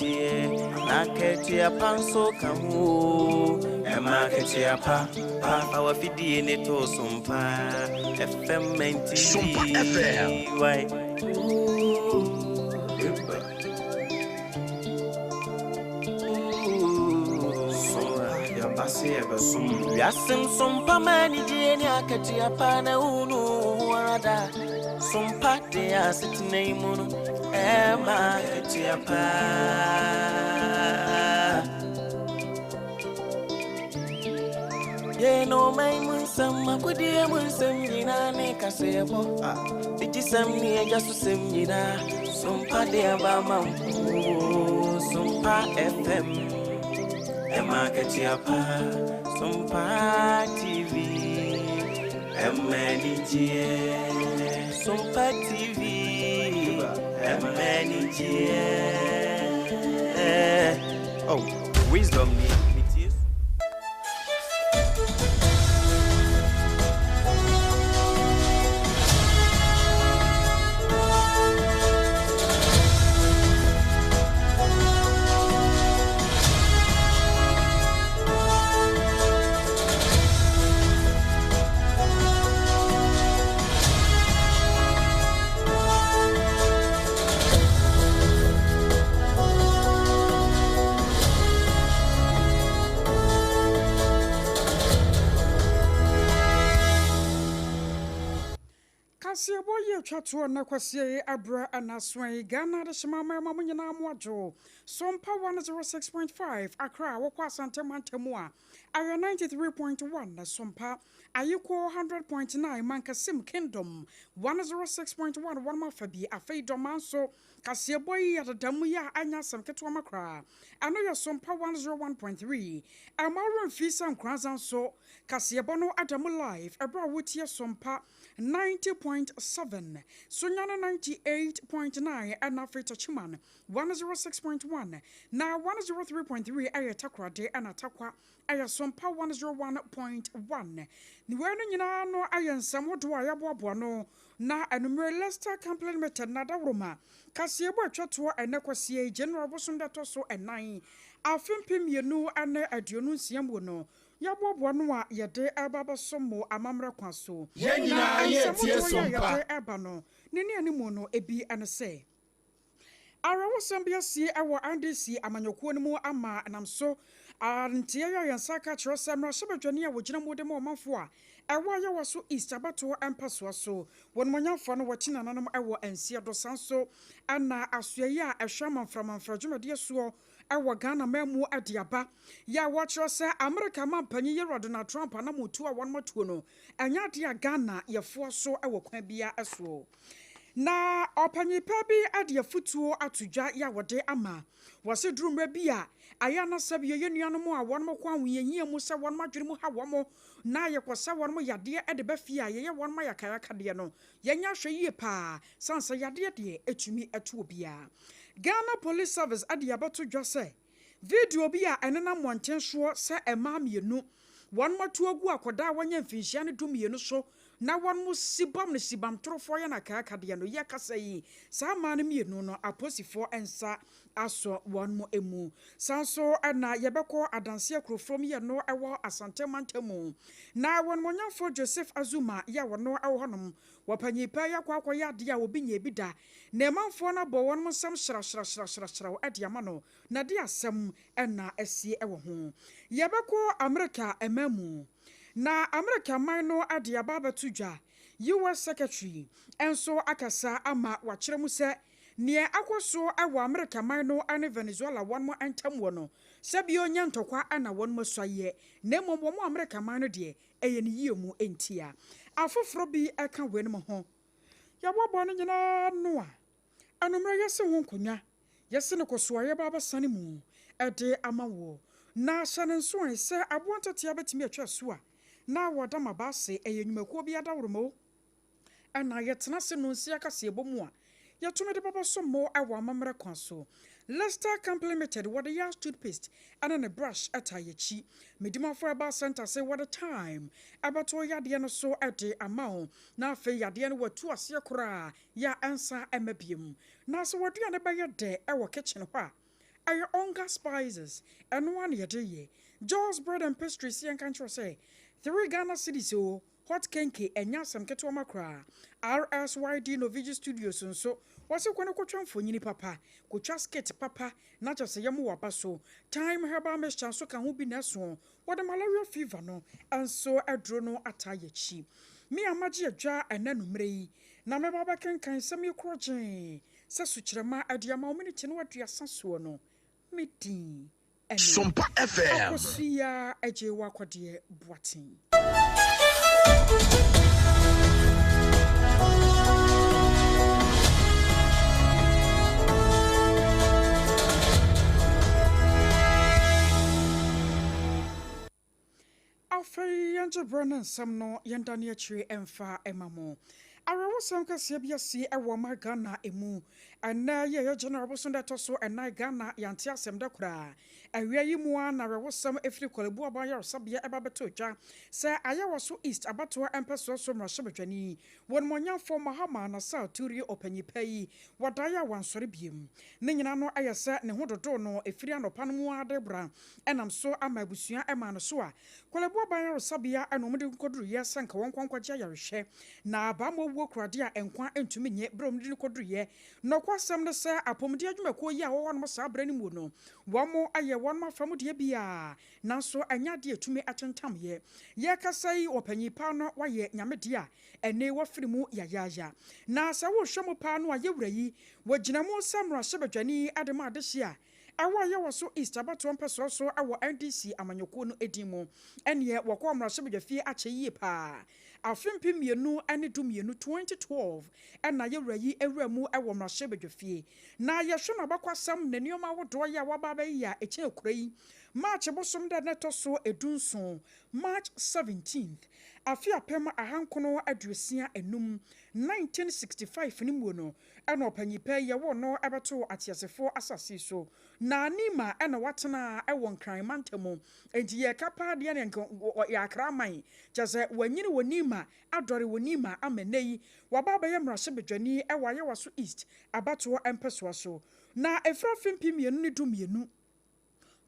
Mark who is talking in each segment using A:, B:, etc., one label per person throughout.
A: anigyeɛ na akatua pa nso ka ho o. Ɛma akatua pa pa fa w'afidie ne to Sompa FM nti.
B: Sompa FM.
A: Why? Ooh, eba. Ooh,
C: Sompa yɛba sɛ yɛbɛsom wo.
A: Wiase nsompa ma anigyeɛ ne akatua pa na wonu wo ho ara da. Sompa de asetena yi mu no ɛma akatua pa. Yɛn ɔman mu nsɛm, akodie mu nsɛm nyinaa ne kaseɛbɔ. Digyisɛm ne agya so sɛm nyinaa. Sompa de aba ma wo. Sompa FM. Ɛma akatua pa. Sompa TV. Ɛma anigyeɛ. Sompa TV. Ɛma anigyeɛ.
C: Oh, wisdom ni metie so.
D: Kaseɛbɔ yi atwa toɔ nnɛ kwasia yi aberɛ anasoa yi Ghana adehyema mmarima mo nyinaa mo adwo Sompa 106.5 Accra wokɔ Asante mantam a ayɛ 93.1 Sompa Ayiko 100.9 Mankasim Kingdom 106.1 wɔnom afa bi afei Dɔmaa nso Kaseɛbɔ yi adeda mu yi a ɛnyɛ asɛm ketewa ma koraa. Ɛno yɛ Sompa 101.3. Ɛmma wo werɛ mfii sɛ Nkoranza nso, kaseɛbɔ no ada mu live ɛberɛ a woretie Sompa 90.7, Sunyani 98.9 ɛna afei Techiman 106.1 na 103.3 ɛyɛ Takoradi ɛna Tarkwa ɛyɛ Sompa 101.1. Ne wei no nyinaa no ayɛ nsɛm hodoɔ a yɛaboaboa ano Na anumere Leicester Camp Limited na adaworoma kaseɛbɔ a ɛtwa toɔ ɛnnɛ kwasia yi January bosom da ɛtɔ so ɛnan afe 2026 mu no yɛaboaboa ano a yɛde reba abɛsom mo amammerɛ kwan so.
E: Yɛn
D: Na
E: nyinaa
D: nsɛm
E: yɛretie
D: hodoɔ yi a
E: Sompa.
D: yɛde reba no ne ne animu no ebi ne sɛ. Awerɛhosɛm bi asie wɔ NDC amanyɔkuo no mu ama ɛnam so a nteɛ yi a yɛn nsa aka kyerɛ sɛ mmarahyɛbadwani a wɔgyina mu de ma ɔmanfoɔ a ɛwɔ Ayawaso East abatoɔ mpɛsoa so wɔ animuonyamfoɔ no wɔkye nananom wɔ nseɛ do saa nso na asoɛeɛ a ɛhwɛ amanframanfra dwumadie soɔ wɔ Ghana man mu de aba yɛ a wɔkyerɛ sɛ Amerika manpanyin Yewura Donald Trump anamotuo a wɔnom atuo no ɛnyɛ adeɛ a Ghana yɛfoa so wɔ kwan biara soɔ. Na ɔpanyin pa bi de afotuo ato dwa yɛ a wɔde ama. Wɔse duru mmerɛ bi a, ayɛ a na sɛbi yɛyɛ nuanom a wɔnom kɔ ahohiahia mu sɛ wɔnom adwene mu ha wɔn na yɛkɔsa wɔnom yadeɛ de ba fie a yɛyɛ wɔnom ayakayakadeɛ no, yɛnyɛ ahwɛyie paa sane sɛ yadeɛ deɛ ɛtumi to obiara. Ghana Police Service de abɛto dwa sɛ video bi a ɛnenam mmɔnten soɔ sɛ mmaa mmienu wɔnom atu agu akwadaa a wanya mfinhyia no dumienu so na wɔnom sibam no sibam torofoɔ yɛ no akaakadeɛ no yɛkasa yi saa mmaa no mmienu no aposifoɔ nsa asɔ wɔnom mu. Saa nso na yɛbɛkɔ adanseɛ kurofrom yɛ no ɛwɔ Asante mantam mu na wɔnomonyamfoɔ Joseph Azuma yɛ wɔno ɛwɔ hɔnom wɔ panyin paa yi akɔ akɔyɛ adeɛ a obi nyɛɛ bi da na manfoɔ no abɔ wɔnom nsam hyrawhyrawhyrawhyraw de ama no na de asɛm na asie wɔ ho. Yɛbɛkɔ Amerika man mu. Na Amerika man no de aba abɛto dwa. US Secretary nso akasa ama wakyerɛ mu sɛ neɛ akɔ so wɔ Amerika man no ne Venezuela wɔnom ntam wɔ no, sɛbio nyɛ ntɔkwa na wɔnom asua yɛ, na mmom wɔn Amerika man no deɛ ɛyɛ ne yie mu ntia. Afoforɔ bi ka weinom ho. Yɛaboaboa no nyinaa ano a, anwummerɛ yɛse ho nkonnwa, yɛse no kɔsoa yɛba abɛsane mu de ama woɔ. Na hyɛ no nso ɛ sɛ aboa ntatea bɛtumi atwa asu a, na wɔda mmabaa ase, ɛyɛ nnwumakuo bi adaworoma o. Ɛna yɛtena ase nonsia kaseɛbɔ mu a, yɛtumi de bɛbɔ so mo wɔ amammerɛ kwan so. Lester Camp Limited, wɔde Yas toothpaste ne ne brush taa yɛakyi. Medimafo Herbal Centre se wɔde thyme bɛto yadeɛ no so de ama wo, na afei yadeɛ no watu aseɛ koraa yɛ a ɛnsan mma biom. Na sɛ w'aduane bɛyɛ dɛ wɔ kitchen hɔ a, Ɛyɛ Onga Spices, ɛno ara na yɛde yɛ. Joe's Bread and Pastries yɛnka nkyerɛ wo sɛ, 3 Ghana cedis o, hot kenke, ɛnyɛ asɛm ketewa ma koraa. RSYD Novigi Studios nso, wɔse kɔ na kɔtwa mfonini papa, kɔtwa skit papa na kyerɛ sɛ yɛmo w'aba so. Thyme Herbal Mixture nso ka ho bi na ɛso wɔde malaria fever no nso aduro no ataa y'akyi. Me a magye adwa ɛnɛ anummerɛ yi na mɛba abɛkenkan nsɛm yi korɔgyee sɛ sukyerɛma de ama wo miniti no 30 soɔ no, me din ne
B: Sompa FM.
D: Akosua Agyei Akɔdeɛ Boateng. Afei yɛngye berɛ ne nsɛm no yɛndane akyire mfa ma mo. Awerɛhosɛm kɛseɛ bi asi wɔ ɔman Ghana mu. Ɛnnɛ yi a ɛyɛ January bosom da ɛtɔ so ɛnan Ghana yɛante asɛm da koraa. Awia yi mu ara na awerɛhosɛm firi Korle-Bu Aban Ayaresabea ɛba bɛtoo dwa sɛ Ayawaso East abatoɔ mpɛsoa so mmarahyɛbadwani, Wɔnimɔnyamfoɔ Mahama Nassau Turie ɔpanyin pa yi, wadae a wansɔre biom. Ne nyinaa no ayɛ sɛ ne ho dodoo no ɛfiri anɔpa no mu ara de bra ɛnam so ama abusua maa no so a Korle-Bu Aban Ayaresabea na wɔde no kɔduruiɛ sɛ nka wɔnkɔ nkɔgye ayarehwɛ. Na bammɔ wuo kuradeɛ a nkwa ntumi nnye berɛ a wɔde no kɔduruiɛ. Nɔkwasɛm ne sɛ apɔmuden adwumakuo yi a wɔwɔ hɔnom saa berɛ no mu no, wɔayɛ wɔn afa mu deɛ biara, nanso ɛnyɛ adeɛ a ɛtumi atentam yɛ. Yɛrekasa yi, ɔpanyin paa no wayɛ Nyame deɛ a ɛnne wafiri mu yayaaya. Na sɛ wohwɛ mu paa no a, yɛwura yi, wɔgyina mu sɛ mmarahyɛbadwani de ma adehyeɛ a ɛwɔ Ayawaso East abatoɔ mpɛsoa so wɔ NDC amanyɔkuo no din mu. Ɛnneɛ wɔkɔɔ mmarahyɛbadwafie akyɛ yie paa. Afe 2012, 2012, na yɛwura yi wuraa mu wɔ mmarahyɛbadwafie. Na yɛhwɛ n'abakwasɛm ne nneɛma ahodoɔ yi a waba abɛyɛ a ɛkyɛn kura yi. March bosom da na ɛtɔ so 17, March 17th, afe 1965, 1965 no mu no, ɛna ɔpanyin pa yi yɛwoo no bɛtoo ateasefoɔ asase so. Na Nima ɛna watena wɔ Nkran mantam. Enti yɛka paa deɛ ne nka ɔyɛ Accra man. Kyerɛ sɛ wanyini wɔ Nima, adɔre wɔ Nima ama nnɛ yi waba abɛyɛ mmarahyɛbadwani wɔ Ayawaso East abatoɔ mpɛsoa so. Na ɛfiri afe 2012,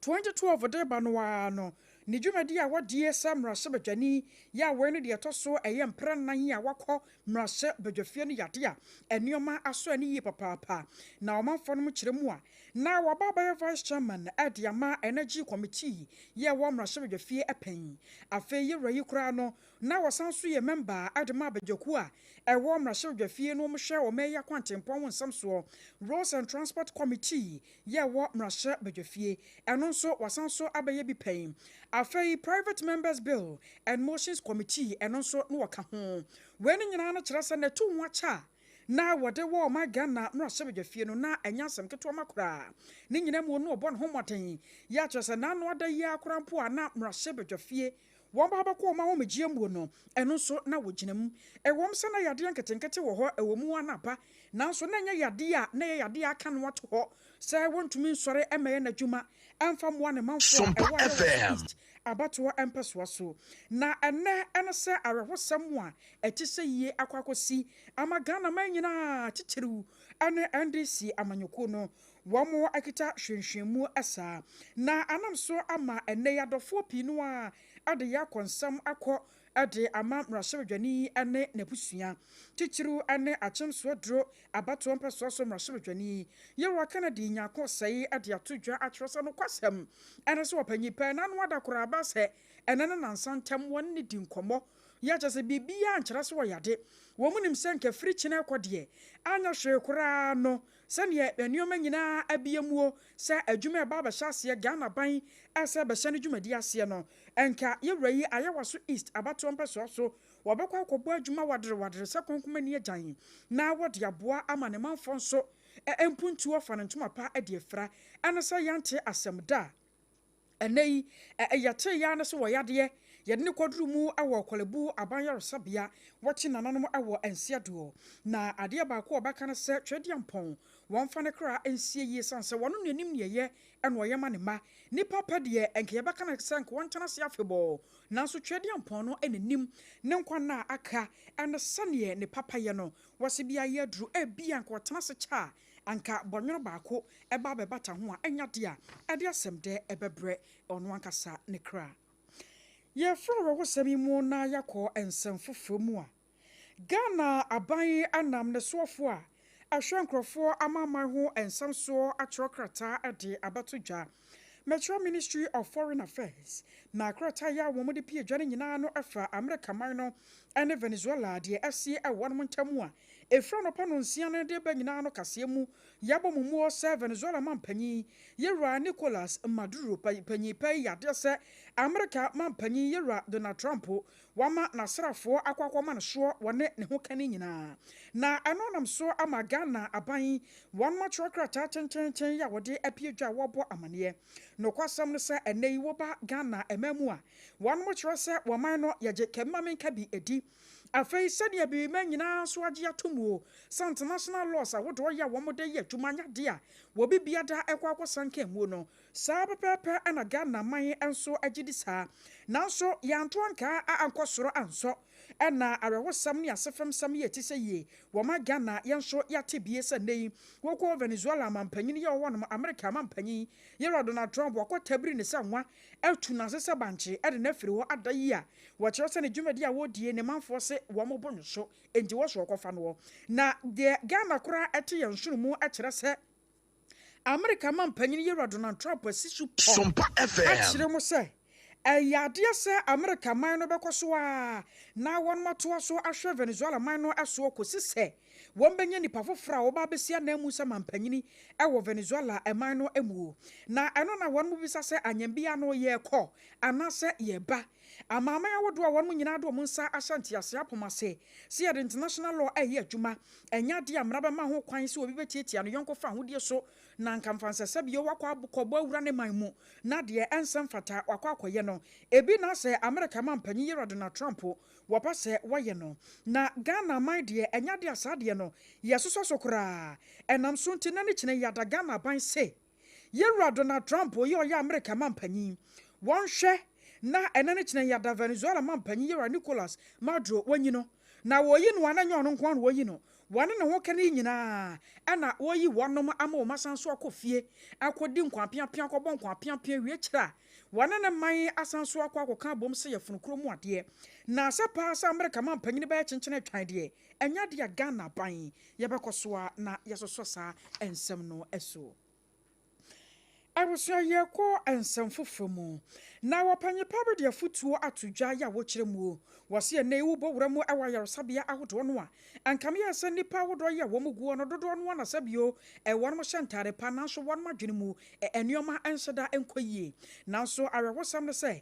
D: 2012 de ba no ara no, ne dwumadi a wɔdie sɛ mmarahyɛbadwani yɛ a wei no deɛ ɛtɔ so ɛyɛ mprɛ nnan a wakɔ mmarahyɛbadwafie no yade a nneɛma asɔ ani yie papaapa. Na ɔmanfoɔ no kyerɛ mu a na waba abɛyɛ vice chairman de ama Energy Committee yɛ wɔ mmarahyɛbadwafie pɛn. Afei yɛwura yi koraa no na wɔsan so yɛ member de ma abadwakuo a ɛwɔ mmarahyɛbadwafie no wɔhwɛ ɔman yi akwantempɔn ho nsɛm soɔ, Roads and Transport Committee yɛ wɔ mmarahyɛbadwafie. Ɛno nso wasan so abɛyɛ bi pɛn. Afei Private Members Bill and Motions Committee ɛno nso na wɔka ho. Wei no nyinaa no kyerɛ sɛ n'atu ho akyɛ a na wɔde wɔ ɔman Ghana mmarahyɛbadwafie no na ɛnyɛ asɛm ketewa ma koraa. Ne nyinaa mu no ɔbɔ ne ho mmɔden yɛ akyerɛ sɛ n'ano ada yi ara koraa mpo a na mmarahyɛbadwafie wɔn ba bɛkɔ wɔn ahomegyeɛ mu no, ɛno nso na wɔgyina mu. Ɛwɔm sɛ na yadeɛ nketenkete wɔ hɔ ɛwɔ mu ara na aba, nanso na ɛnyɛ yadeɛ a na ɛyɛ yadeɛ a aka no ato hɔ sɛ wɔntumi nsɔre mmɛyɛ n'adwuma ɛmfa mmoa ne manfoɔ a
B: Sompa
D: ɛwɔ Ayawaso
B: FM.
D: East abatoɔ mpɛsoa so. Na ɛnnɛ ɛne sɛ awerɛhosɛm a ɛte sɛ yie akɔ akɔsi ama Ghana man nyinaa titiriw ne NDC amanyɔkuo no wɔn akita hwehwɛmu saa. Na anam so ama ɛnnɛ yi adɔfoɔ pii no a de yɛ akɔnsɛm akɔ de ama mmarahyɛbadwani ne n'abusua titiriw ne Akyemsoɔ Duro abatoɔ mpɛsoa so mmarahyɛbadwani Yɛwura Kennedy Nyarko Sɛe de ato dwa akyerɛ sɛ nokwasɛm ɛne sɛ ɔpanyin pɛɛ n'ano ada koraa ba sɛ ɛnɛ ne nansa ntam wɔne ne di nkɔmmɔ yɛ kyerɛ sɛ biribiara nkyerɛ sɛ ɔyɛ ade. Wɔn nim sɛ nka firi kyena kɔ deɛ anyɛ hwee koraa no sɛneɛ nneɛma nyinaa abie muo sɛ adwuma ɛba abɛhyɛ aseɛ Ghana ban ɛsɛ bɛhyɛ no dwumadi aseɛ no nka yɛwura yi Ayawaso East abatoɔ mpɛsoa so wɔbɛkɔ akɔbɔ adwuma wadere wadere sɛ kɔnkɔmani agyan na wɔde aboa ama ne manfoɔ nso mpuntuo afa ne ntoma pa de afira ɛne sɛ yɛnte asɛm da ɛnɛ yi yɛte ya ne sɛ wɔyadeɛ yɛde ne kɔduru mu wɔ Korle-Bu aban yaresabea wɔkye nananom wɔ nseadoɔ. Na adeɛ baako a ɔbɛka no sɛ Tweaduampɔn wɔmfa ne kra nsie yie sane sɛ wɔno n'anim ne ɛyɛ ɛna ɔyɛ ma ne mma. Nipa pɛ deɛ nka yɛbɛka no sɛ nka wɔntena ase afebɔɔ, nanso Tweaduampɔn no n'anim ne nkwa nna a aka ɛne sɛneɛ ne papayɛ no wɔse bi ayɛ aduru ebia nka ɔtena ase kyɛ a anka bɔnwono baako ɛba abɛbata ho a, ɛnya deɛ a ɛde asɛm dɛ ɛbɛbrɛ ɔno ankasa ne kra. Yɛfrɛ awerɛhosɛm yi mu na yɛakɔ nsɛm foforɔ mu a, Ghana aban anam ne soɔfoɔ a ɛhwɛ nkurɔfoɔ amanaman ho nsɛm soɔ atwerɛ krataa de abɛto dwa. Mɛkyerɛ Ministry of Foreign Affairs na krataa yi a wɔn de pie dwa no nyinaa no ɛfa Amerika man no ne Venezuela deɛ ɛsie ɛwɔ wɔn ntam a ɛfiri anɔpa no 6 no de ba nyinaa no kaseɛ mu. Yɛabɔ mu muo sɛ Venezuela mampanyin Yɛwura Nicolas Maduro panyin pa yi yadeɛ sɛ Amerika mampanyin Yɛwura Donald Trump wama n'asraafoɔ akɔ akɔma no soɔ wɔne ne ho kani nyinaa, na ɛno nam so ama Ghana aban wɔn atwerɛ krataa tententen yi a wɔde apue dwa a wɔrebɔ amanneɛ. Nokwasɛm no sɛ ɛnɛ yi wɔba Ghana ɛma mu a, wɔn kyerɛ sɛ wɔman no yɛgye kɛmma menka bi edi. Afei sɛdeɛ biribi nyinaa nso agye ato mu o sɛ international laws ahodoɔ yɛ a wɔn de yɛ adwuma nyadeɛ a wɔbi biada ɛkɔ akɔsanka mu no, saa pɛpɛɛpɛ ɛna Ghana man nso agye di saa. Nanso yɛanto ankaa a ankɔ soro ansɔ, ɛna awerɛhosɛm ne asefemsɛm yɛ ti sɛ yie wɔma Ghana yɛn nso yɛate bie sɛ nnɛ yi wɔkɔ Venezuela mampanyin yɛ ɔwɔ nom Amerika mampanyin yɛwura Donald Trump wakɔ tabiri ne sɛ nwa atu n'ase sɛ bankye ɛde n'afiri hɔ ada yi a wɔkyerɛ sɛ ne dwumadi a wɔredie ne manfoɔ se wɔn bɔ no so, enti wɔ so ɔkɔfa noɔ. Na deɛ Ghana koraa ɛte yɛn soro mu kyerɛ sɛ Amerika mampanyin yɛwura Donald Trump asi so pɔ
B: Sompa FM.
D: akyerɛ mu sɛ ɛyɛ adeɛ sɛ Amerika man no bɛkɔ so a na wɔn atoa so ahwɛ Venezuela man no soɔ kɔsi sɛ wɔn bɛnya nipa foforɔ a wɔba abɛsi anan mu sɛ mampanyini ɛwɔ Venezuela ɛman no mu. Na ɛno na wɔn mu bisa sɛ anyambia no yɛrekɔ anaasɛ yɛreba. Amanaman ahodoɔ a wɔn nyinaa de wɔn nsa ahyɛ ntease apom ase sɛ yɛde international law ɛyɛ adwuma, ɛnyɛ adeɛ a mmara bɛma ho kwan sɛ obi bɛtiatia no yɔnko fa ahodie so na nka mfansɛsɛ bio wakɔ akɔbɔ awura ne man mu na deɛ ɛnsɛ mfata wakɔ akɔyɛ no ebi. Na sɛ Amerika ma mpanyin yɛrɛ Donald Trump wɔpɛ sɛ wɔyɛ no na Ghana man deɛ, ɛnyɛ adeɛ a saa deɛ no yɛsosɔ so koraa. Ɛnam so nti na ne kyerɛ yɛada Ghana aban sɛ yɛwura Donald Trump yɛ ɔyɛ Amerika ma mpanyin wɔnhwɛ na ɛna ne kyerɛ yɛada Venezuela ma mpanyin yɛwura Nicolas Maduro wɔnyi no na wɔyi no ana nyɛ ɔno nko ara na wɔyi no, wɔne ne ho ka no nyinaa ɛna wɔyi wɔnom ama wɔn asan so akɔ fie akɔdi nkwapeapea, akɔbɔ nkwapeapea wie kyerɛ a wɔne ne man asan so akɔ akɔka abom sɛ yɛfono kuro mu adeɛ. Na sɛ paa sɛ Amerika ma mpanyin bɛyɛ kyenkyene atwan deɛ, ɛnyɛ adeɛ a Ghana ban yɛbɛkɔ so a na yɛsosɔ saa nsɛm no so. Abusua, yɛkɔ nsɛm foforɔ mu na wɔpanyipa bi de afotuo ato dwa yɛ a wɔkyerɛ mu wɔsi ɛnɛ yi wobɔ wura mu ɛwɔ ayaresabea ahodoɔ no a ankam yɛ sɛ nnipa ahodoɔ yɛ wɔn guo no dodoɔ no anasɛ bio ɛwɔn hyɛ ntaade pa, nanso wɔn adwene mu nneɛma nhyɛ da nkɔ yie. Nanso awerɛhosɛm no sɛ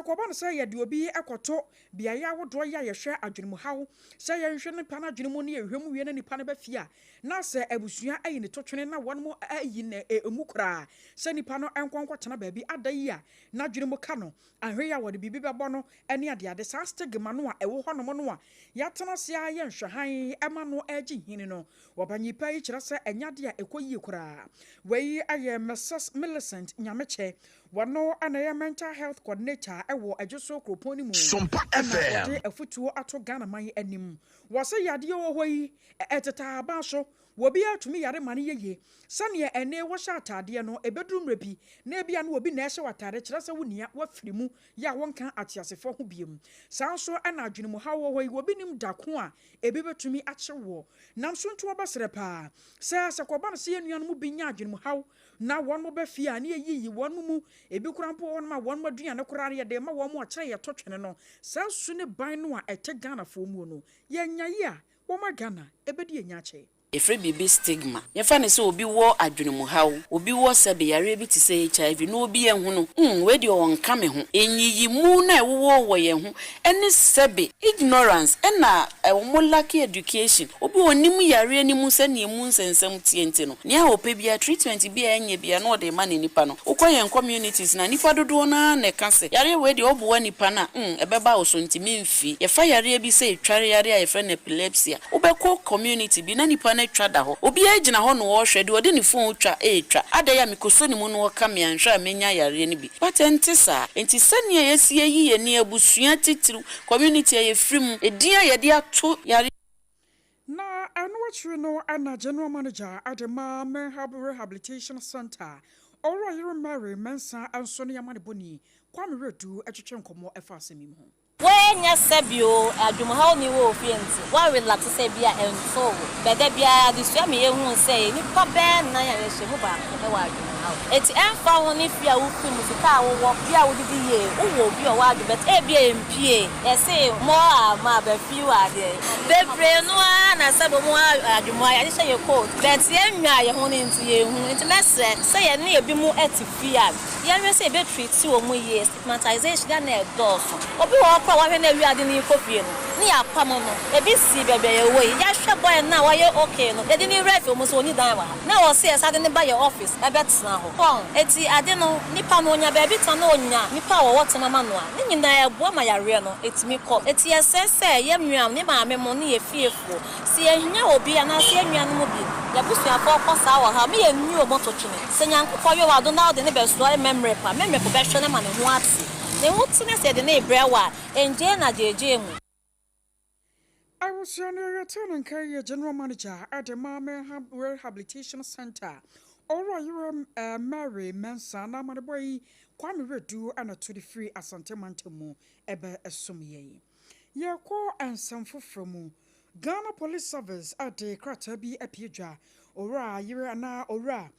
D: kɔba no sɛ yɛde obi ɛkɔto beaeɛ ahodoɔ yɛ a yɛhwɛ adwene mu haw sɛ yɛnhwɛ nipa no adwene mu ne yɛhwɛ mu wie na nipa no bɛfie a, na sɛ abusua ayi ne totwene na wɔn mo ayi ne emu koraa sɛ nipa no nkɔ nkɔtena baabi ada yi a n'adwene mu ka no ahwɛ yi a wɔde biribi bɛbɔ no ne adeade. Saa stigma no a ɛwɔ hɔnom no a yɛatena ase a yɛnhwɛ han ɛma no agye hini no, wɔbanyipa yi kyerɛ sɛ ɛnyɛ adeɛ a ɛkɔ yie koraa. Wei ayɛ Mrs Millicent Nyamekyɛ, wɔno ana ɛyɛ mental health coordinator ɛwɔ Adwo kuropɔn no mu.
B: Sompa
D: Ɛna
B: FM.
D: wɔde afotuo ato Ghana man anim wɔ sɛ yadeɛ wɔ hɔ yi ɛteta aban so wɔbi atumi yare ma no yɛyie sɛneɛ ɛne wɔhyɛ ataadeɛ no ɛbɛduru mmerɛ bi na ebia no obi na ɛhyɛ w'ataade kyerɛ sɛ wo nia wafiri mu yɛ a wɔnka ateasefoɔ ho biom. Saa nso ɛna adwene mu haw wɔ hɔ yi, wɔbi nim da ko a ebi bɛtumi akye wɔ nam so. Nti wɔbɛsrɛ paa sɛ kɔba no sɛ yɛn nuanom bi nya adwene mu haw na wɔn mo bɛ fie a ne yɛyiyi wɔn mo mu ebi koraa mpo wɔn a wɔn mo aduane koraa no yɛde ma wɔn mo akyerɛ yɛtɔ twene no. Saa su ne ban no a ɛte Ghanafoɔ mu no yɛnya yi a wɔma Ghana ɛbɛdi yɛnya akyɛ.
E: Yɛfrɛ biribi stigma. Yɛfa ne sɛ obi wɔ adwenemuhaw, obi wɔ sɛbe yareɛ bi te sɛ HIV na obi ɛho no wei deɛ ɔnka me ho. Ɛnyiyimu na ɛwowɔ wɔ yɛn ho ɛne sɛbe ignorance ɛna wɔn lack education. Obi onim yareɛ no mu sɛnea mu nsɛnsɛm tie nti no nea ɔpɛ bia treatment bi a ɛnyɛ bia na ɔde ma ne nipa no. Wokɔ yɛn communities na nipa dodoɔ naa na ɛka sɛ yareɛ wei deɛ ɔboa nipa no a ɛbɛba wo so nti memfi. Yɛfa yareɛ bi sɛ ɛtware yareɛ a yɛfrɛ no epilepsy a, wobɛkɔ community bi na nipa no atwa da hɔ, obiara gyina hɔ na ɔrehwɛ deɛ ɔde ne phone twa ɛretwa ada yi a mekɔsɔ ne mu na ɔka me anhwɛ a menya yareɛ no bi, but ɛnte saa. Nti sɛnea yɛsi ayi yɛn ni abusua titiriw community a yɛfiri mu edin a yɛde ato yare
D: Na ɛno. akyiri no ɛna General Manager de ma Menhab Rehabilitation Centre, Owura Yere Mary Mensah nso ne amanebɔni Kwame Wiredu twetwe nkɔmmɔ ɛfa asɛm yi ho.
B: Woanyɛ sɛ bio adwumhaw ni wɔ ofie nti woa relax sɛ bia ɛntoo wo but da biara adesua ma yɛhuu sɛ nnipa bɛyɛ nan a yɛhyɛ mu baako wɔ adwumhaw enti ɛmfa ho ne fie a wofiri mu sika a wowɔ bia wodidi yie wowɔ obi a ɔwɔ adwene but ebia ɛmpie yɛse more are more but few are there bebree no ara na sɛbe wɔn adwumhaw yɛahyehyɛ yɛ coat but yɛnnwaa yɛn ho no nti yɛnhu nti mɛsrɛ sɛ yɛne ebinom te fie a yɛnhwɛ sɛ yɛbɛ treat wɔn yie. Stigmatization yɛ na ɛdɔɔso. Obi wɔ hɔ koraa a wahwɛ na awie ade no rekɔ fie no, ne yɛapam no. Ebi si baabi a yɛwɔ yi, yɛahwɛ boy no a wayɛ okay no, yɛde no wura fie, wɔn nso wɔnni dan wɔ ha. Na ɛwɔ sɛ yɛsan de no ba yɛn office bɛtena hɔ. Wɔn? Enti ade no, nipa no onya baabi tena na onya nipa a wɔwɔ tema ma no a, ne nyinaa ɛboa ma yareɛ no ɛtumi kɔ. Enti yɛsrɛ sɛ yɛn nuanom, ne maame mo ne yɛn fiefoɔ, Sɛ yɛhia obi anaasɛ yɛn nuanom mu bi, yɛn abusuafoɔ kɔ saa ɔhaw mu, yɛnni wɔn totwene. Sɛ Nyankopɔn yɛ wo adom na wode no bɛsoa mmɛmmerɛ pa, mmɛmmerɛ pa bɛhwɛ no ama ne ho ate. Ne ho te na sɛ yɛde no rebrɛ wo a, ɛngyee no agyeegyee mu.
D: Abusua no yɛtee no nka yɛ General Manager de ma Menham Rehabilitation Centre, Owura Yerɛ Mary Mensah na amanebɔ yi Kwame Wiredu na to de firi Asante mantam mu ɛbɛsom yɛn. Yɛkɔ nsɛm foforɔ mu. Ghana Police Service de krataa bi apue dwa. Owura yere anaa Owura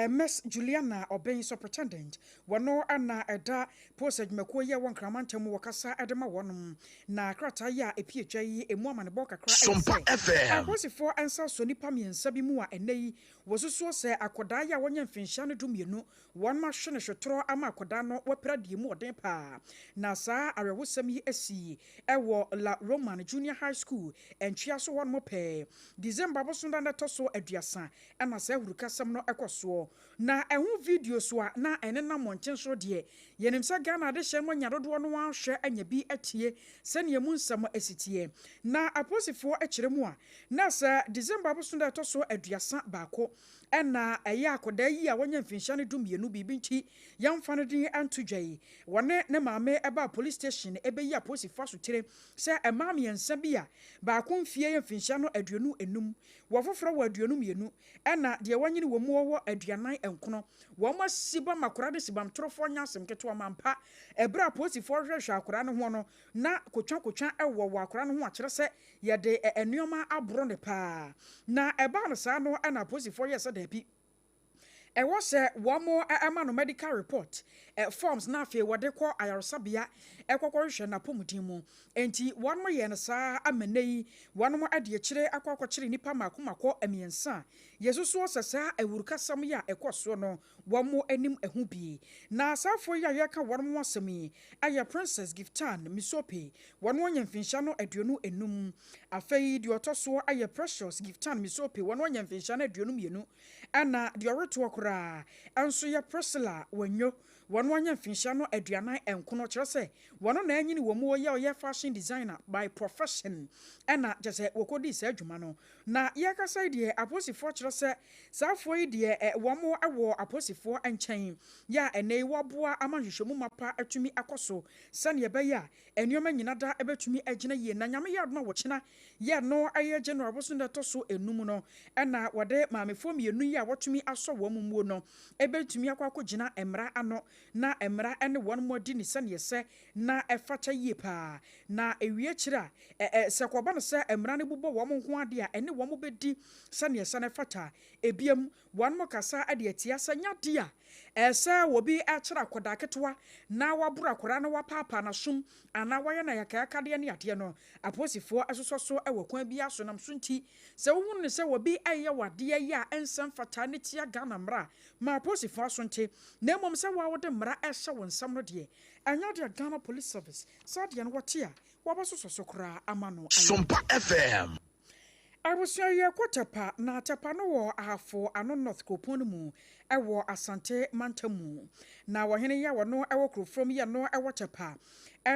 D: Miss Juliana Obeng Superintendent, wɔno na ɛda Post adwumakuo yi a ɛwɔ Nkran mantam mu wɔkasa de ma wɔnom. Na krataa yi a ɛpue dwa yi ɛmu amanebɔ kakra ɛne
F: Sompa
D: sɛ,
F: FM.
D: apolisifoɔ nsa sɔ nnipa mmiɛnsa bi mu a ɛnnɛ yi wɔsusuo sɛ akɔdaa yi a wɔnyɛ mfinhyia no 12 Wɔahwe no hwetorɔ ama akwadaa no wapira deɛ mu ɔden paa. Na saa awerɛhosɛm yi asii wɔ La Roman Junior High School ntwea so hɔnom pɛɛ. December bosom da no ɛtɔ so 30 na saa ahurukasɛm no kɔ soɔ. Na ɛho videos a na ɛnenam mmɔnten so deɛ, yɛnim sɛ Ghana adehyeɛ no anya dodoɔ no ara hwɛ anya bi atie sɛdeɛ emu nsɛm si teɛ. Na apolisifoɔ kyerɛ mu a, na sɛ December bosom da ɛtɔ so 31 Ɛna ɛyɛ akwadaa yi a wanya mfinhyia no 12 biribi nti yɛmfa no din nto dwa yi, wɔne ne maame baa police station bɛyi apolisifoɔ asotire sɛ mmaa mmiɛnsa bi a baako mfie yɛ mfinhyia no 25, wɔ foforɔ wɔ 22 ɛna deɛ wanyini wɔ mu wɔ 49. Wɔn asibam akwadaa de sibam torofoɔ nyɛ asɛm ketewa ma ampa. Ɛberɛ a apolisifoɔ hwehwɛ akwadaa no ho no na kotwa kotwa wɔ wɔ akwadaa no ho a kyerɛ sɛ Yɛde nneɛma aboro no paa. Na ɛbaa no saa no na apolisifoɔ yɛɛ sɛ daabi, ɛwɔ sɛ wɔma no medical report forms na afei wɔde kɔ ayaresabea kɔkɔhwehwɛ n'apɔmuden mu. Enti wɔyɛɛ no saa ama nnɛ yi wɔde akyire akɔ akɔkyere nnipa mmaako mmaako mmiɛnsa a yɛsusuo sɛ saa awurukasɛm yi a ɛkɔ soɔ no wɔn anim ho bi. Na saa afoɔ yi a yɛreka wɔn ho asɛm yi yɛ Princess Giftan Misope, wɔn anya mfinhyia no 25. Afei deɛ ɔtɔ soɔ yɛ Precious Giftan Misope, wɔn anya mfinhyia no 22. Ɛna deɛ ɔretoɔ koraa nso yɛ Priscilla Wanyo, wɔn anya mfinhyia no 49, kyerɛ sɛ wɔn na anyini wɔ mu, ɔyɛ ɔyɛ fashion designer by profession, ɛna kyerɛ sɛ wɔkɔdii saa adwuma no. Na yɛrekasa yi deɛ apolisifoɔ kyerɛ sɛ saa afoɔ yi deɛ wɔn wɔ apolisifoɔ nkyɛn yɛ a ɛnnɛ yi wɔaboa ama nhwehwɛmu mapa atumi akɔ so sɛdeɛ ɛbɛyɛ a nneɛma nyina da bɛtumi agyina yie. Na Nyame yɛ adom a wɔkyena yɛ no ɛyɛ January bosome da ɛtɔ so enum no ɛna wɔde maamefoɔ mmienu yi a wɔatumi asɔ wɔn muo no ɛbɛtumi akɔ akɔgyina mmara ano na mmara ne wɔn mo adi ne sɛdeɛ ɛsɛ na ɛfata yie paa. Na ɛwie akyire a, ɛ ɛ sɛ kɔba no sɛ mmara no bobɔ wɔn nko ara deɛ a, ɛne wɔn bɛdi sɛdeɛ ɛsɛ na ɛfata. Ebiem, wɔn kasa de atia sɛ nyɛ adeɛ a ɛsɛ obi kyerɛ akwadaa ketewa na waboro akwadaa na wapaapaa n'asom anaa wayɛ no ayakayakadeɛ ne adeɛ no. Apolisifoɔ sosɔ so wɔ kwan biara so nam so nti, sɛ wohunu no sɛ obi reyɛ wo adeɛ yɛ a ɛnsɛ mfata ne tia Ghana mmara a, ma apolisifoɔ aso nte. Na mmom sɛ wo ara wode mmara rehyɛ wo nsam no deɛ, ɛnyɛ adeɛ a Ghana Police Service saa deɛ no wɔte a, wɔbɛsosɔ so koraa ama no ayɛ.
F: Sompa FM.
D: Abusua yɛkɔ Tɛpa na Tɛpa no wɔ Ahafo Ano North kuropɔn no mu wɔ Asante mantam mu. Na ɔhene yi a ɔno wɔ kurofrom yi ɛno wɔ Tɛpa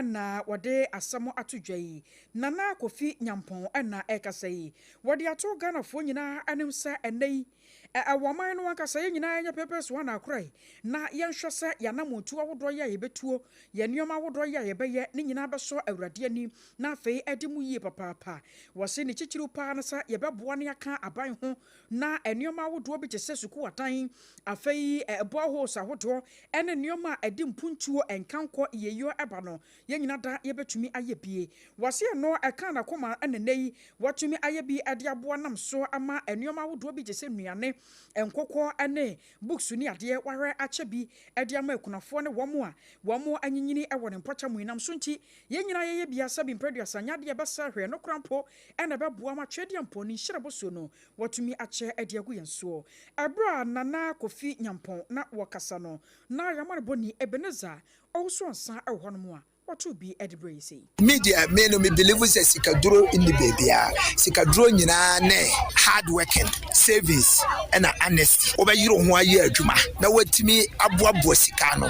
D: na wɔde asɛm ato dwa yi. Nana Kofi Nyampɔn na ɛrekasa yi. Wɔde ato Ghanafoɔ nyinaa anim sɛ ɛnnɛ yi. Ɛwɔ ɔman no ankasa, yɛn nyinaa yɛnyɛ pɛpɛ so ana akorae, na yɛnhwɛ sɛ yɛn anammɔntuo ahodoɔ yi a yɛbɛtuo, yɛn nneɛma ahodoɔ yi a yɛbɛyɛ, ne nyinaa bɛsɔ Awurade ani, na afei adi mu yie papaapa. Wɔse ne titiriw paa ne sɛ yɛbɛboa ne aka aban ho na nneɛma ahodoɔ bi te sɛ sukuu adan, afei boreholes ahodoɔ ne nneɛma a ɛde mpuntuo nkankɔ yieyɔ ɛba no, yɛn nyinaa da yɛbɛtumi ayɛ bie. Wɔse ɛno ɛka n'akoma na nnɛ yi wɔatumi ayɛ bi de aboa nam so ama nneɛma ahodoɔ bi te sɛ nnuane, nkokɔ ne books ne adeɛ wahwɛ akyɛ bi de ama akunafoɔ ne wɔn a wɔn anyinyini wɔ ne mpɔtam yi. Nam so nti, yɛn nyinaa yɛyɛ bi a sɛbi mprɛduasa nyɛ adeɛ ɛbɛsɛ hwee no koraa mpo na ɛbɛboa ma Tweaduampɔn ne nhyira bosuo no wɔatumi akyɛ de agu yɛn soɔ. Ɛberɛ a Nana Kofi Nyampɔn na wɔkasa no, na yɛn amanebɔni Ebenezer Owusu Ansah wɔ hɔnom a wɔtoo bi de brɛɛ yɛn sei.
F: Me deɛ me no me believe sɛ sikaduro nni baabiara, sikaduro nyinaa ne hard working, savings ɛna honesty. Wobɛyere wo ho ayɛ adwuma na woatumi aboaboa sika ano.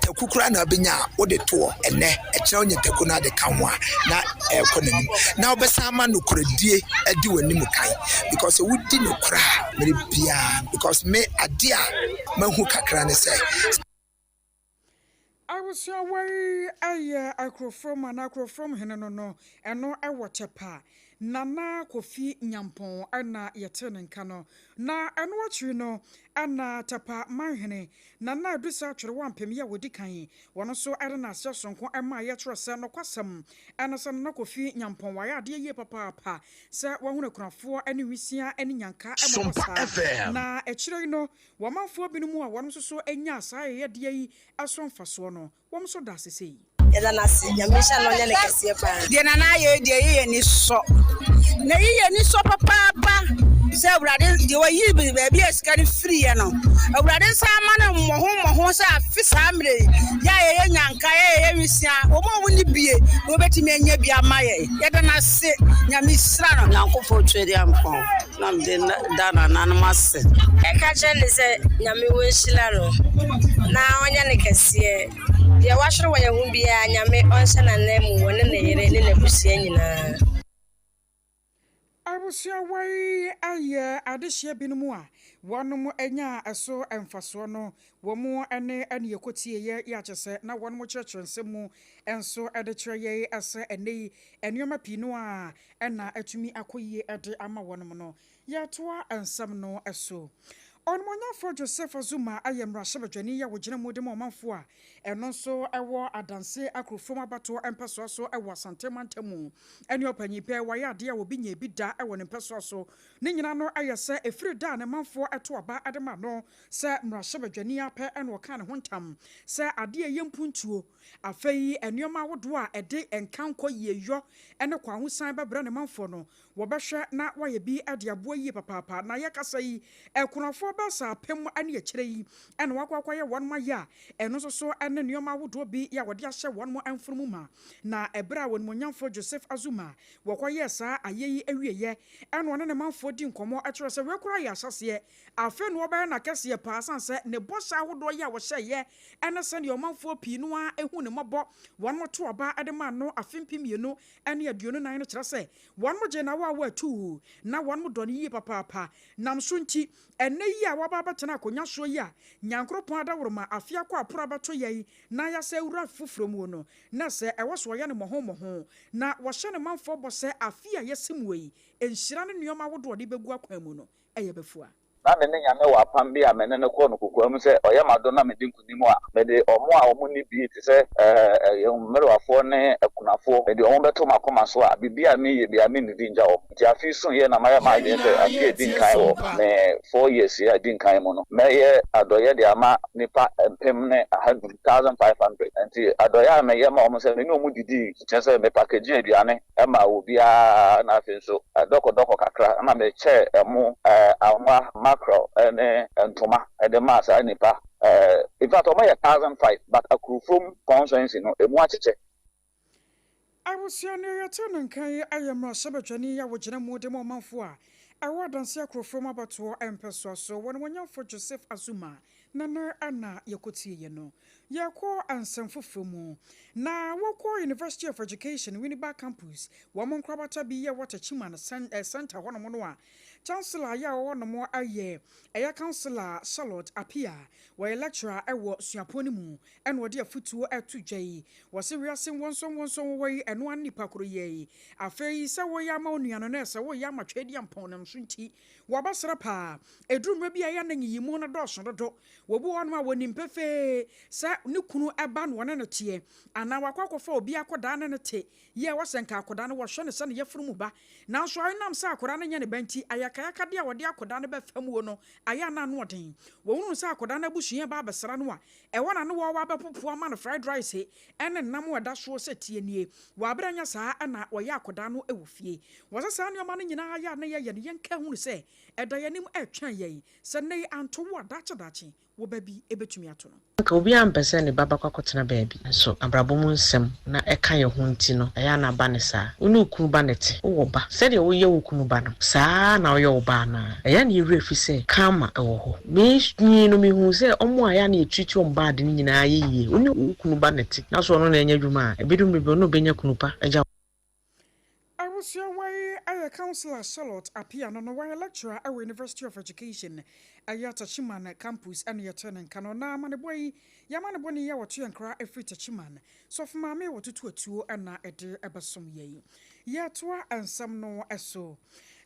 F: Taku koraa na wobɛnya a wode toɔ ɛnɛ, ɛkyena wonya taku no ade ka ho a na ɛrekɔ n'anim. Na wobɛsan ama nokorɛdie adi w'anim kan because sɛ wodi nokorɛ a mmerɛ biara, because me adeɛ a mahu kakra ne sɛ,
D: Abusua wei yɛ Akurofrom anaa Akurofrom hene no, ɛno wɔ Tɛpa. Nana Kofi Nyampɔn na yɛtee ne nka no. Na ɛno akyiri no na Tɛpa manhene Nana Adusa Twere Wampem yi a wɔdi kan, wɔn nso de n'aseɛ sononko maa yɛkyerɛ sɛ nokwasɛm ne sɛ Nana Kofi Nyampɔn wayɛ adeɛ yie papaapa sɛ wahunu akunafoɔ ne nwisiaa ne nyanka mmɔbɔ
G: Sompa
D: saa.
G: FM.
D: Na akyire yi no, wɔmanfoɔ binom a wɔn nso so nyaa saa ayɛyɛdeɛ yi so mfasoɔ no, wɔn nso da ase sei.
H: Yɛda no ase. Nyame nhyira no na ɔnyɛ no kɛseɛ paa.
I: Deɛ Nana ayɛ yi deɛ ɛyi yɛn ani sɔ. Na ɛyi yɛn ani sɔ papaapa sɛ Awurade deɛ wayi baabi a sika no firiiɛ no, Awurade nsa ama no mmɔho mmɔho sɛ afe saa mmerɛ yi, yɛ a yɛyɛ nyanka, yɛ a yɛyɛ nwisiaa, wɔn a wɔnni bie na wɔbɛtumi anya bi ama yɛn. Yɛda no ase. Nyame nhyira no.
J: Nyankopɔn Tweaduampɔn na mede da nananom ase.
H: Ɛka kyerɛ no sɛ Nyame ɔnhyira no na ɔnyɛ no kɛseɛ. Deɛ wahwere wɔ yɛn ho biara Nyame ɔnhyɛ n'ananmu wɔ ne ne yere ne n'abusua nyinaa.
D: Abusua wei ayɛ adehyeɛ binom a wɔnom anya ɛso mfasoɔ no, wɔn ne ɛne yɛkɔtie yɛ yɛ akyɛ sɛ na wɔnom kyerɛkyerɛ nsɛm mu nso de kyerɛ yɛn sɛ ɛnnɛ yi nneɛma pii no a ɛna atumi akɔ yie de ama wɔnom no. Yɛtoa nsɛm no so. Ɔnumonyamfoɔ Joseph Azuma ayɛ mmarahyɛbadwani yi a wɔgyina mu de ma ɔmanfoɔ a ɛno nso ɛwɔ Adanse Akurofrom abatoɔ mpɛsoa so wɔ Asante mantam mu. Ɛne ɔpanyin pɛ wayɛ adeɛ a obi nyɛ bi da wɔ ne mpɛsoa so. Ne nyinaa no ɛyɛ sɛ ɛfiri da a ne manfoɔ ɛto aba de ma no sɛ mmarahyɛbadwani apɛ ɛna ɔka ne ho ntam sɛ adeɛ a ɛyɛ mpuntuo, afei nneɛma ahodoɔ a ɛde nkankɔ yieyɔ ne kwahosan bɛbrɛ ne manfoɔ no, wɔbɛhwɛ na wɔayɛ bi de aboa yie papaapa. Na yɛkasa yi, akunafoɔ bɛsa 1000 ne akyire yi ɛna wakɔ akɔyɛ wɔn ayɛ a ɛno nso so ne nneɛma ahodoɔ bi a wɔde ahyɛ wɔn mfunumu ma. Na ɛberɛ a wɔnimonyamfoɔ Joseph Azuma wɔkɔyɛɛ saa ayɛ yi awieɛ, ɛna ɔne ne manfoɔ di nkɔmmɔ kyerɛ sɛ wei koraa yɛ ahyɛseɛ, afei na wɔbɛyɛ n'akɛseɛ paa, san sɛ ne bɔhyɛ ahodoɔ yi a wɔhyɛeɛ ɛne sɛdeɛ ɔmanfoɔ pii no ara ehu ne mmɔbɔ wɔn to aba de maa no afe 2024 no kyerɛ sɛ wɔn gye na wɔa wɔatu na wɔn dɔ no yie papaapa. Nam so nti, ɛnɛ yi a wɔaba abɛtena akonnwa soɔ yi a Nyankoropɔn adaworoma afe akɔ aporo abɛto yɛn na yɛasɛ wura foforɔ mu no, na sɛ ɛwɔ so ɔyɛ no mmɔho mmɔho na wɔhyɛ ne manfoɔ bɔ sɛ afe a yɛsi mu yi, nhyira ne nneɛma ahodoɔ de bɛgu akwan mu no ɛyɛ bɛfua.
K: Na me ne Nyame wɔ apam bi a me ne no kɔɔ no kokoam sɛ ɔyɛ m'adom na medi nkonim a, mede wɔn a wɔnni bi te sɛ yɛn mmerewafoɔ ne akunafoɔ, mede wɔn bɛto m'akoma so a biribi a mereyɛ biara merennidi nngya wɔn. Nti afe yi suiɛ na mayɛ m'adwene sɛ afe a ɛdi nkan wɔ me 4 years yi a ɛdi nkan mu no, mɛyɛ adɔeɛ de ama nnipa 1500, 1500. Nti adɔeɛ a meyɛ ma wɔn sɛ me ne wɔn didii, kyerɛ sɛ me package aduane ma obiara, na afei nso dɔkɔdɔkɔ kakra na mekyɛɛ ɛmo, anwa, mackerel ne ntoma de maa saa nnipa. In fact, wɔn yɛ 1500, but Akurofrom constituency no emu akyekyɛ.
D: Abusua no yɛte no nkan yi ayɛ mmarahyɛbadwani a wɔgyina mu de ma ɔmanfoɔ a ɛwɔ Adanse Akurofrom abatoɔ mpɛsoa so, wɔne wɔnyamfo Joseph Azuma na ne ana yɛkɔtie yɛ no. Yɛkɔ nsɛm foforɔ mu na wɔkɔ University of Education Winneba Campus, wɔn nkorabata bi yɛ wɔ Techiman center hɔnom no a Chancellor yɛ a ɔwɔ nom yɛ ɛyɛ Councillor Charlotte Appiah. Wɔyɛ lecturer wɔ suapɔn no mu ɛna ɔde afutuo ɛto dwa yi. Wɔse wiase nwonsonwonson wowɔ yi ɛno ara ne nipa koro yɛ yi. Afei sɛ woyɛ ama wo nua no na ɛsɛ woyɛ ama Tweaduampɔn no nso nti wɔbɛsere paa. Ɛduru mmerɛ bi a ɛyɛ a na nyiyimu no dɔɔso dodo. Wɔbi wɔ hɔnom a wɔnim pefee sɛ ne kunu ba na ɔne no teɛ anaa wakɔ akɔfa obi akɔdaa ne no te yɛ a ɛwɔ sɛ nka akɔdaa no wɔhwɛ no sɛ ne yafunu mu ba. Nanso ɛnam sɛ akɔdaa no nyɛ ne ba nti, ayakayakadeɛ a wɔde akɔdaa no bɛfa muo no ayɛ a na ano ɔden. Wɔhunuu sɛ akɔdaa no abusua reba abɛsra no a, ɛhɔ na ne wɔɔwa bɛpopo ama no fried rice ne nam a ɛda soɔ sɛ tie nie. Wɔ aberɛ a ɛnyɛ saa na wɔyɛ akɔdaa no wɔ fie. Wɔsɛ saa nneɛma no nyinaa yɛ a na yɛyɛ no, yɛnka hunu sɛ ɛda yɛn anim retwɛn yɛn. Sɛ nnɛ yi anto wo a, daakye daakye wo ba bi bɛtumi ato no.
G: Anka obiara mpɛ sɛ ne ba bɛkɔ akɔtena baabi, nanso abrabɔ mu nsɛm na ɛka yɛn ho nti no, ɛyɛ a na aba no saa. Wo ne wo kunu ba na ɛte, wowɔ ba. Sɛdeɛ woyɛ wo kunu ba no, saa ara na woyɛ wo ba anaa? Ɛyɛ a na yɛn werɛ fi sɛ karma wɔ hɔ. Merenyin no, mehuu sɛ wɔn a ɛyɛ a na yɛtreat wɔn bad no nyinaa yɛ yie. Wo ne wo kunu ba na ɛte, na sɛ ɔno na ɛnyɛ adwuma a, ɛbɛdu mmerɛ bi ɔno na ɔbɛnya kunu pa agya wo.
D: Abusua wei yɛ Councillor Charlotte Appiah no no wayɛ lecturer wɔ University of Education ɛyɛ Techiman campus ɛna yɛtee ne nka no na amanebɔ yi yɛ amanebɔ ni a wɔto yɛn nkra ɛfiri Techiman Sɔfo Maame wɔtoto atuo ɛna ɛde ɛbɛsom yɛn. Yɛtoa nsɛm no so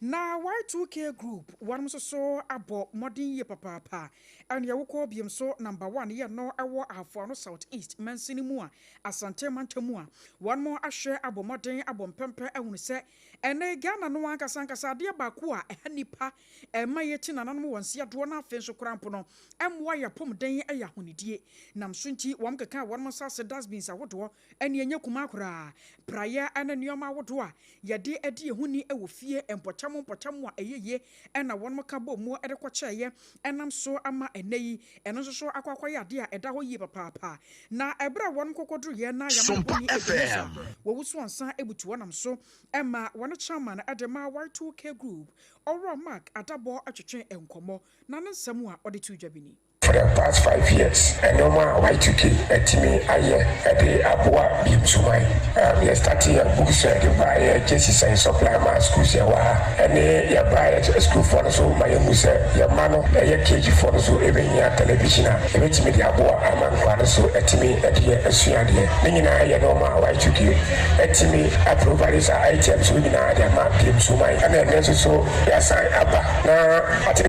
D: na Y2K group wɔnom nso so abɔ mmɔden yie papaapa ɛne ɛwokɔ biom so number one yɛ no ɛwɔ Ahafoano South East mansini mu a Asante mantam mu a, wɔnom ahwɛ abɔ mmɔden abɔ mpɛmpɛ ahunu sɛ ɛnnɛ yi Ghana no ankasa ankasa adeɛ baako a ɛha nnipa, ɛma yɛti nananom wɔn nseadoɔ na afei nso koraa mpo no ɛmmoa yɛn apɔmuden yɛ ahonidie. Nam so nti wɔn kekaa wɔnom nsa ase dustbins ahodoɔ ɛne ɛnyɛ kumaa koraa, praeɛ ne nnoɔma ahodoɔ a yɛde di yɛn ho ni wɔ fie mpɔtam mpɔtam a ɛyɛ yie na wɔnom ka bɔɔ mu de kɔkyɛeɛ ɛnam so ama ɛnnɛ yi ɛno nso so akɔ akɔyɛ adeɛ a ɛda hɔ yie papaapa. Na ɛberɛ a wɔnom kɔkɔduruiɛ na yɛama
L: Sompa
D: bɔne Ebenezer
L: FM.
D: wɔwusu ansa butu hɔ nam so ma wɔne chairman de ma Y2K Group Owura Mark Adabɔ twetwe nkɔmmɔ na ne nsɛm a ɔde too dwa bi ni.
L: For the past 5 years, nneɛma a Y2K atumi ayɛ de aboa Biemsuman. Yɛ start yɛ books a yɛde baeɛ, jerseys a yɛ supply ma schools yɛwɔ ha, ɛne yɛbaeɛ sukuufoɔ no so ma yɛhu sɛ yɛma no ɛyɛ KG foɔ no so ɛbɛhia television a ɛbɛtumi de aboa ama nkwadaa no so atumi de yɛ asua adeɛ. Ne nyinaa yɛ nneɛma a Y2K atumi aprovide saa items no nyinaa de ama Biemsuman. Ɛna ɛnɛ nso so yɛasan aba na ate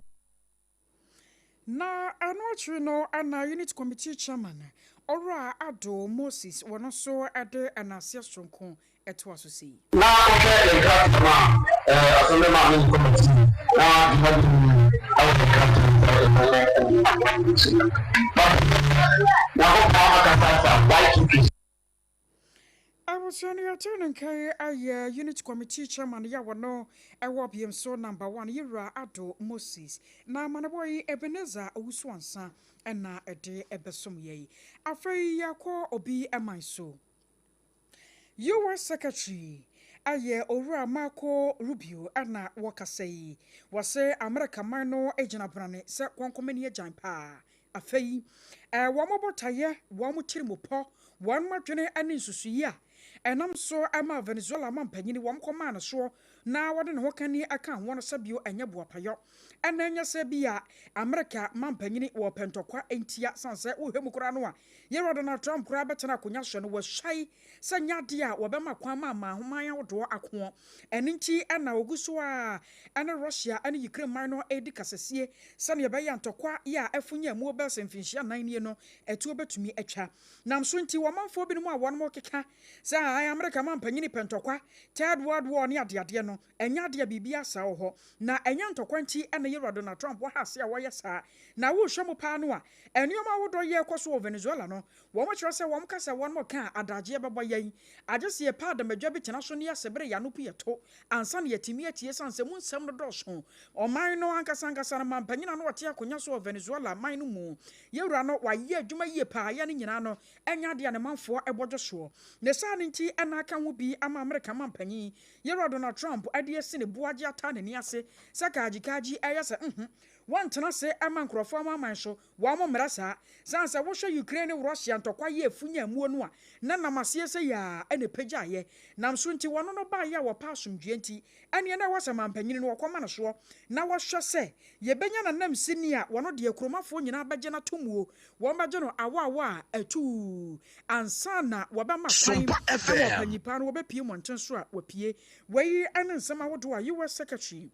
D: Na ɛno akyiri no ana unit committee chairman Owura Ado Moses wɔno nso de ɛnaseɛ soronko ɛtoa so sei.
M: Na wohwɛ yɛn krataa no a, asɛm bɛma me nkɔ m'akyi na dwumadi no mu ɛwɔ yɛn krataa no sɛ ɛma yɛn akyi. Nyankopɔn akasa afa Y2K.
D: Abusua no yɛte ne nkan ayɛ unit committee chairman yɛ wɔno ɛwɔ biem so number one yɛwura Ado Moses na amanebɔ yi Ebenezer Owusu Ansa ɛna ɛde ɛbɛsom yɛ yi. Afei yɛkɔ obi ɛman so. US Secretary ayɛ Owura Marco Rubio ɛna wɔkasa yi. Wɔsɛ Amerika man no gyina brane sɛ kɔnkɔmani agyan paa. Afei wɔn bɔtayɛ, wɔn tirimupɔ, wɔn adwene ne nsusuyi a ɛnam so ɛma Venezuela ma mpanyini wɔn kɔmaa no soɔ na wɔde ne ho kani aka ho no sɛbio ɛnyɛ boapayɔ ɛna ɛnyɛ sɛ bi a Amerika ma mpanyini wɔ pɛntɔkwa ntia san sɛ wohwɛ mu koraa no a yɛwura Donald Trump koraa bɛtena akonnwa so no wɔahyɛe sɛ nyɛ adeɛ a wɔbɛma kwan ma amaahoman ahodoɔ akoɔ. Ɛno nti ɛna ogu so a ɛne Russia ɛne Ukraine man no ɛredi kasasie sɛnea ɛbɛyɛ ntɔkwa yɛ a ɛfo mu bɛsɛ mfinhyia 4 nie no ɛtuo bɛtumi atwa. Nam so nti wɔmanfoɔ binom a wɔnom keka sɛ ae Amerika ma mpanyini pɛntɔkwa, Third World War ne adeadeɛ no, ɛnyɛ adeɛ a biribi asa wɔ hɔ na ɛnyɛ ntɔkwa nti ɛna yɛwura Donald Trump wɔ ha ase a wɔyɛ saa. Na wohwɛ mu paa no a nneɛma ahodoɔ yɛ kɔ so wɔ Venezuela no, wɔn kyerɛ sɛ wɔn kasa wɔn ka a adagyeɛ bɛbɔ yɛn agye sɛ yɛpɛ adamadwa bi tena so ne yɛasɛ yɛano po yɛto ansa na yɛtumi atie san sɛ mu nsɛm no dɔɔso. Ɔman no ankasa ankasa no ma mpanyin a no wɔte akonnwa so wɔ Venezuela man no mu, yɛwura no wayɛ adwuma yie paa yɛ no nyinaa no ɛnyɛ adeɛ a ne manfoɔ ɛbɔdwo soɔ. Ne saa no nti ɛna aka ho bi ama Amerika ma mpanyin yɛwura Donald Trump ɛde asi ne bo agye ata n'ani ase sɛ kaagyikaagyi ɛyɛ sɛ. Wɔntena ase mma nkurɔfoɔ amanaman so wɔn mmara saa. Sane sɛ wohwɛ Ukraine ne Russia ntɔkwa yi a ɛfu nya muo no a, na nam aseɛ sɛ yi ara na ɛpagyaeɛ. Nam so nti wɔno no baeɛ a wɔpɛ asomdwoeɛ nti, ɛneɛ na ɛwɔ sɛ mampanyini no wɔkɔma no soɔ na wɔhwɛ sɛ yɛbɛnya n'anamsini a wɔno deɛ kuromafoɔ nyinaa bɛgye no ato muo, wɔbɛgye no awaawa a atuu ansa na wɔbɛma kwan
F: Sompa
D: ama
F: FM.
D: ɔpanyin paa no wɔbɛpue mmɔnten so a wapue. Wei ne nsɛm ahodoɔ a US Secretary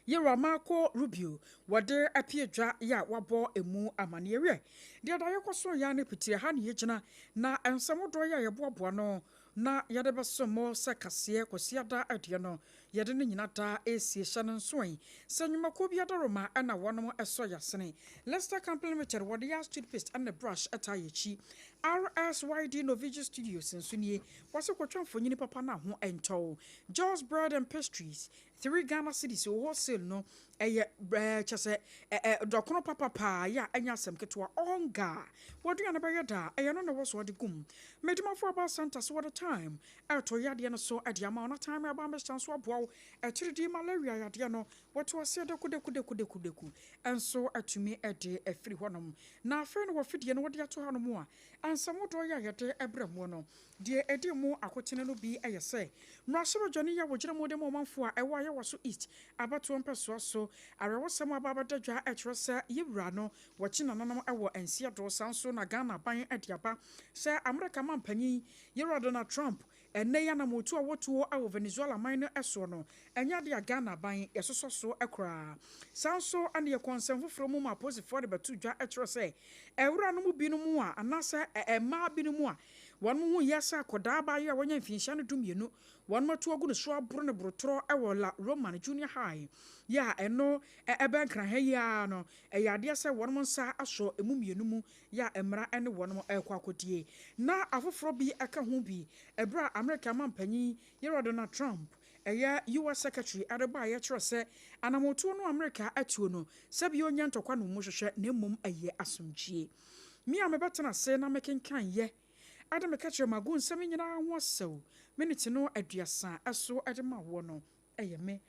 D: Yewura Marco Rubio wɔde apue dwa yi a wabɔ emu amaneɛ. Wiɛ, deɛ da yɛkɔ so yɛ ara ne pitire ha ne yɛgyina na nsɛm hodoɔ yi a yɛboaboa ano na yɛde bɛsom mo sɛ kaseɛ Kwasiada deɛ no yɛde ne nyina daa ɛresie. Hyɛ no nso ɛ sɛ nnwumakuo bi adaworoma na wɔnom sɔ yɛasene. Lester Company Limited wɔde yɛ toothpaste ne brush taa yɛn akyi. RSYD Novigi Studios nso nie, wɔse kɔtwa mfonini papa na ho ntɔ wo. Joss Bread and Pastries 3 Ghana cedis wɔ wholesale no ɛyɛ ɛɛ kyɛ sɛ ɛ ɛ dɔkono papa paa yɛ a ɛnyɛ asɛm ketewa. Ɔnga w'aduane bɛyɛ da a ɛyɛ no na ɛwɔ so ɔde gum. Medimafo Herbal Centre so wɔde thyme ɛreto yadeɛ no so de ama wo na thyme herbal mixture nso aboa wo atiridii malaria yadeɛ no wɔto aseɛ daku daku daku daku daku nso atumi de afiri hɔnom. Na afei no wɔ fidie no wɔde ato hanom a nsɛm hodoɔ yɛ a yɛde brɛ moɔ no Deɛ ɛdi mu akotene no bi yɛ sɛ, mmarahyɛbadwani yi a wɔgyina mu de ma ɔmanfoɔ a ɛwɔ Ayawaso East abatoɔ mpɛsoa so awerɛhosɛm a aba abɛda dwa kyerɛ sɛ yɛwura no wɔkye nananom wɔ nseɛdo. Saa nso na Ghana aban de aba sɛ Amerika manpanyin Yɛwura Donald Trump ɛnnɛ yi anamotuo a wɔtuo wɔ Venezuela man no soɔ no ɛnyɛ adeɛ a Ghana aban yɛsosɔ so koraa. Saa nso na yɛkɔ nsɛm foforɔ mu ma apolisifoɔ de bɛto dwa kyerɛ sɛ awuranom binom a anaasɛ mmaa binom a Wɔn ho yɛ sɛ akɔdaa abaayewa a wanya mfinhyia no 12. Wɔn atu agu ne so aboro no borotorɔ wɔ La Roman Junior High yi a ɛno ɛbɛn Nkran ha yi ara no. Ɛyɛ adeɛ sɛ wɔn nsa asɔ emu mmienu mu yɛ a mmara ne wɔn rekɔ akɔdie. Na afoforɔ bi ka ho bi ɛberɛ a Amerika manpanyin Yɛwura Donald Trump ɛyɛ US Secretary de baeɛ kyerɛ sɛ anamɔtuo no a Amerika atuo no sɛbi ɔnyɛ ntɔkwa na wɔn hwehwɛ na mmom ɛyɛ asomdwie. Me a mebɛtena ase na mekenkan yɛ de meka kyerɛ magu nsɛm yi nyinaa ho asau miniti no 30 so de ma woɔ no, ɛyɛ me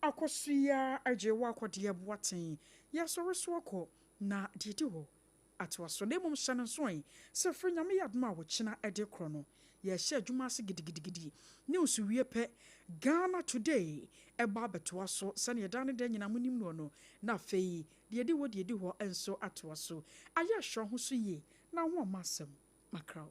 D: akɔso yi ara gye wo akɔdeɛ boaten yɛsɔre so akɔ na deɛ ɛdi hɔ atoa so na mmom hyɛ no nso ɛ sɛ firi Nyame yɛ adom a ɔkyena de korɔ no yɛrehyɛ adwuma ase gidigidigidi news wie pɛ Ghana Today ɛba abɛtoa so sɛdeɛ daa ne daa nyinaa monim noɔ no na afei Deɛ ɛdi hɔ deɛ ɛdi hɔ nso atoa so. Ayɛ hwɛ wo ho so yie na wo ho amma asɛm. Makra wo.